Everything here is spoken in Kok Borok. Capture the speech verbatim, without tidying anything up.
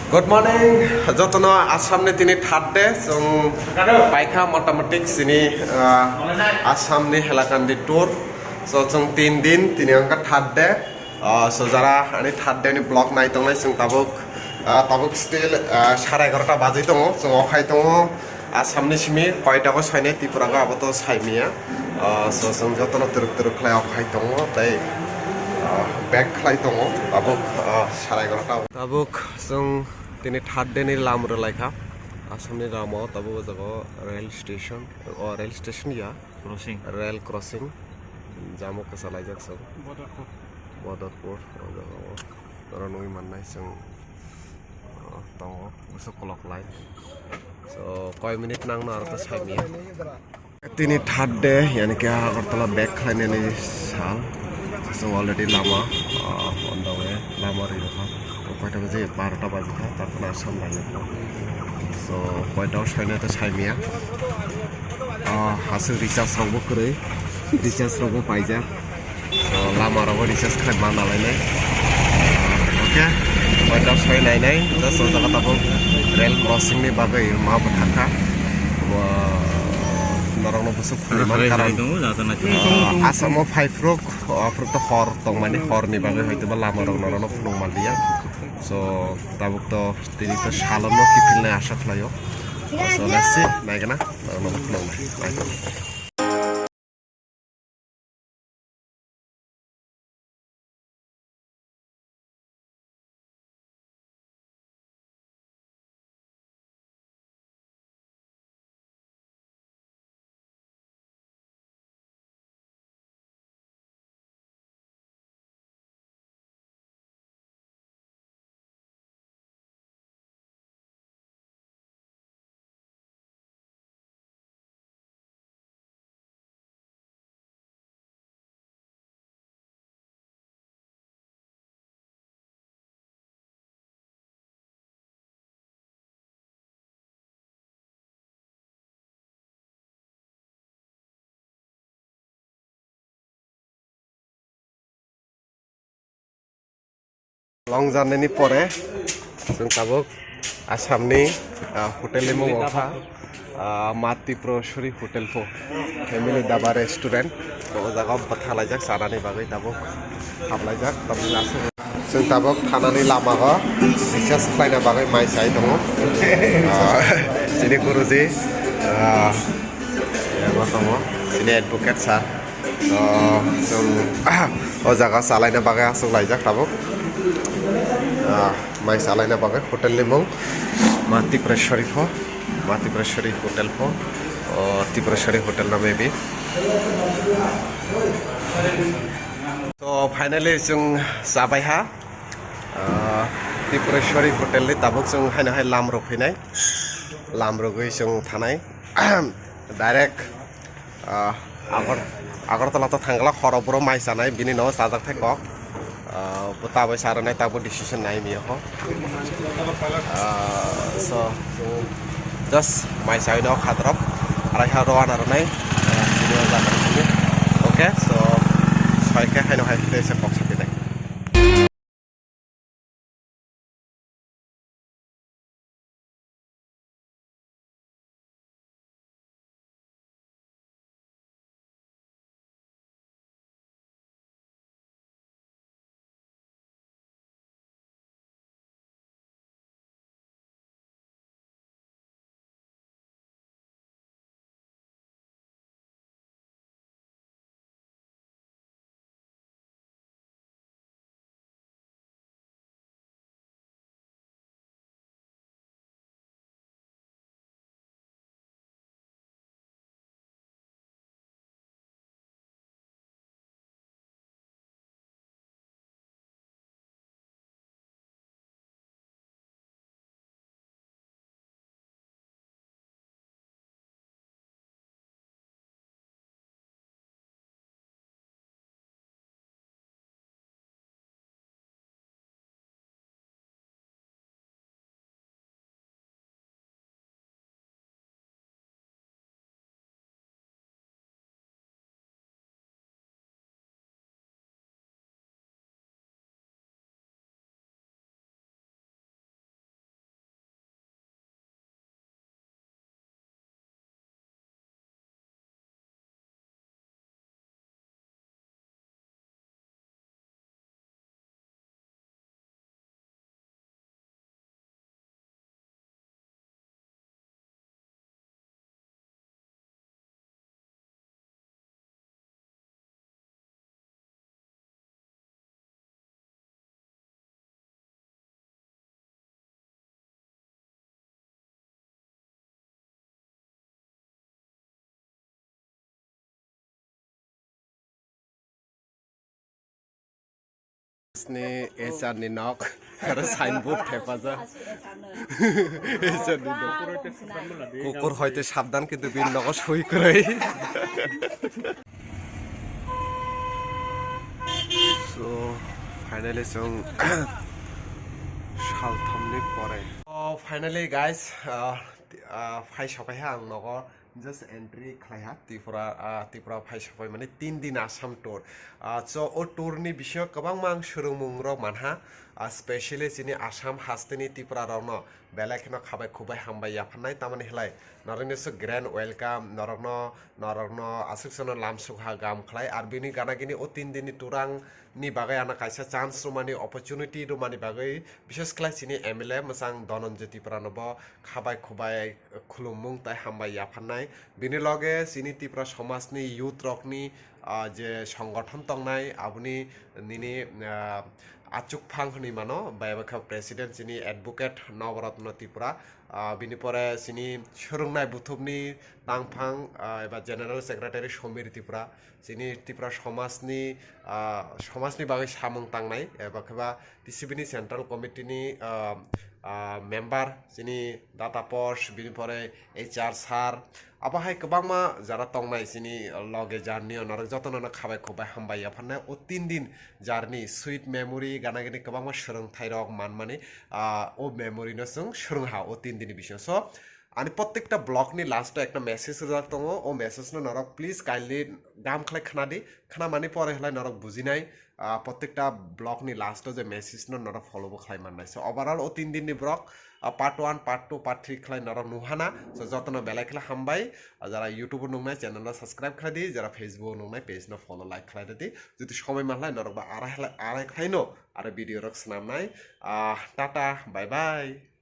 Good morning, jotono Assam ni tini third day, chwng paikha motamoti chini, ah, Assam ni Hailakandi tour. So chwng tin din, tini wngkha third day. Ah, so jara ani third day ni vlog nai tongnai chwng tabuk, ah, tabuk still, ah, sare egarota baji tongo, chwng okhai tongo. Assam ni simi koita ko soinai Tripura ko abo to saimiya. Ah, so chwng jotono twrwk twrwk khlai okhai tongo tei, ah, back khlai tongo tabuk, ah, sare egarota. Tabuk chwng tini third day ni lam rwlaikha. Assam ni lama o tabuk o jaga o rail station, o rail station ya, crossing, rail crossing. Jamo kwchalaijak chwng. Bodorpur. Bodorpur, o jaga o. Oro nugwi mannai chwng, ah, tongo, bwswk kolok lai. So, koi minute nangno aro ta saimiya. Tini third day, yani khe Agartala back khlainani sal. So already lama, ah, on the way, lama ri rokha. Koita baje, barota baje kha, tarpore Assam lainai. So koita o soinai ta saimiya. Ah, aswk recharge rokbo kwrwi, recharge rokbo paijak. So, lama rogo recharge khlai ma nalainai. Okay, koita soi nainai, just o jaga tabuk rail crossing ni bagwi ma bwthakha. Bo, norokno bwswk phunui man karon, ah, Assam o phai phwrwk, o phwrwk to hor tongmani, hor ni bagwi hoito ba lama rok norokno phunuk manliya. So, tabuk to tini to salono kiphilnai asa khlaio. So, let's see, naigana norokno phunuknai, naigana. Long journey ni pore chwng tabuk Assam ni, ah, hotel ni mung wngkha, ah, Ma Tripureshwari Hotel pho, Family Dhaba Restaurant. Bo o jaga o bwthalaijak chanani bagwi tabuk hamlaijak. Tabuk aswk chwng tabuk thanani lama o recharge khlaina bagwi mai chai tongo. Ah, chini guruji, ah, abo tongo, chini advocate sir. Ah, chwng o jaga chalaina bagwi aswk laijak tabuk. Ah, mai chalaina bagwi hotel ni mung Ma Tripureshwari pho, Ma Tripureshwari Hotel pho, o Tripureshwari Hotel no maybe. So finally chwng chabai ha, ah, Tripureshwari Hotel ni tabuk chwng haino hai lam rok phinai, lam rogwi chwng thanai direct. Ah, Agar-, Agartala to thangla horo boro mai chanai, bini no chajak thai kok. Ah, bo taboi sa rwnai, tabuk decision nai miya ho. Ah, so, just mai chai no khatrok, arai ha rowana rwnai. Ah, bini o jaga rwnai. Okay, so, soi khe haino hai tei se kok sapi nai. Ni H R ni nok, aro signboard thepajak. H R ni nok. Kukur hoite sabdan, kintu bini nogo soi kwrwi. So, finally chwng salthamni pore. Oh, finally guys, uh, uh, phai sopaiha ang nogo. Just entry khlaiha Tripura, ah, Tripura phai sokpai mani tin din Assam tour. Ah, so o tour ni bisingo kwbangma ang swrwngmung rok manha. Ah, specially chini Assam hasteni Tripura rokno belai kheno khabai khubai hambai yapharnai, tamani hlai norokno so grand welcome, norokno, norokno aswk sono lamsukha gam khlai. Ar bini gana gini o tin din ni tour ang ni bagwi ano kaisa chance rwmani, opportunity rwmani bagwi, bishes khlai chini M L A mwchang Dhananjay Tripura no bo khabai khubai khulummung tai hambai yapharnai. Bini loge chini Tripura somajni youth rokni, ah, je songothon tongnai, aboni nini, ah, achukphang hwnwi mano, bai bai kha president chini advocate Nabaratna Tripura. Ah, bini pore chini swrwngnai buthumni tangphang, ah, eba general secretary Somir Tripura. Chini Tripura somajni, ah, somajni bagwi samung tangnai, eba khe ba T C B ni central committee ni, ah, ah, member chini Data Pors, bini pore H R sir, abo hai kwbangma jara tongnai chini loge journey o norok jotono no khabai khubai hambai yapharnai. O tin din journey sweet memory, gana gini kwbangma swrwngthai rok manmani, ah, o memory no chwng swrwngha o tin din ni bisingo. So, ani prottekta vlog ni last o ekta message rwjak tongo, o message no norok please kindly gam khlai khna di, khna mani pore hlai norok bujinai, ah, prottekta vlog ni last o je message no norok follow bo khlai mannai. So overall o tin din ni vlog, ah, part one, part two, part three khlai norok nuhana. So jotono belai khlai hambai, ah, jara YouTube o nungnai channel no subscribe khlai di, jara Facebook o nungnai page no follow like khlai di, jodi somoi manlai norok ba arai khlai, arai khlai no aro video rok swnamnai. Ah, tata, bye bye.